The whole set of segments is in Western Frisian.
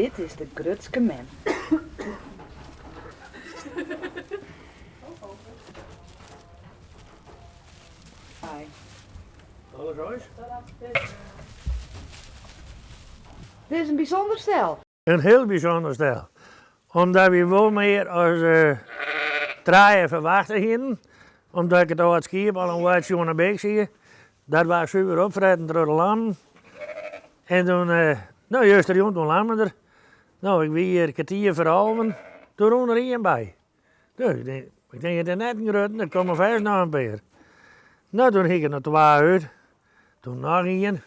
Dit is de grutske mem. Dit is in bysûnder stel. In hiel bysûnder stel. Omdat wy wol mear as trije ferwachte hienen, omdat ik it âld skiep al in weintsje oan de beek zie. Dat waard suver opfretten troch de lammen. En toen, no justerjûn, toen lammen der. No, ik wie hjir kertier foar alven, toen rûn der ien by. Dus ik tink, ik tink it is net in grutte, der komme fêst noch in pear. No, toen hie ik der noch twa út, toen noch ien.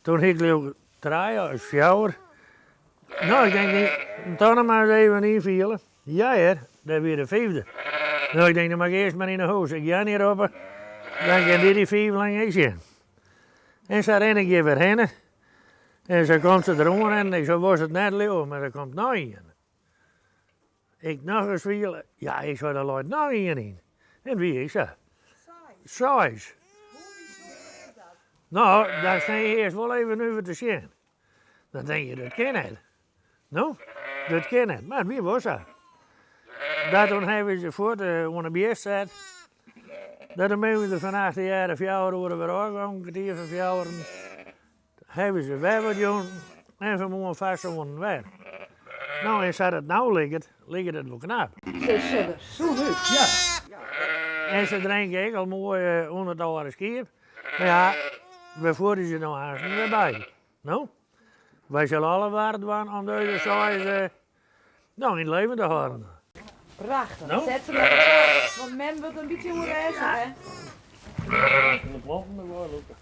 Toen hie ik leau ik trije of fjouwer. No, ik tink, toch noch mar ris even ynfiele. Ja hear, dêr wie de fiifde. No, ik tink, dan moat ik earst mar yn 'e hûs. Ik Jannie roppe, dan kin dy dy fiifling ek sjen. En sa rin ik hjir wer hinne. En sa komt se der oan en ik sei, wolst it net leauwe, mar der komt noch ien. Ik nochris fiele, ja, ik sei, der leit noch ien yn. En it wie ek sa. Seis. Hoe bysûnder is dat? No, dan stean je earst wol even nuver te sjen. Dan tink je, dat kin net. No, dat kin net, mar it wie wol sa. Dat toen hawwe se fuort oan de bjist set. Dat toen binne we der fannacht tegearre fjouwer oere wer ôfgongen, kertier foar fjouweren. Hawwe se wer wat jûn en fanmoarn foar sânen wer. No en sa't it no liket, liket it wol knap. Se sjogge der sûn út. Ja. En se drinke ek al moai ûnder it âlde skiep. Mar ja, we fuorje se no aansten wer by. No, wy sille alle war dwaan om dizze seis no yn it leven te hâlden. Prachtich. No? Set se mar apart, want mem wurdt in bytsje oerrêstich, hè? De planten derwei lûke.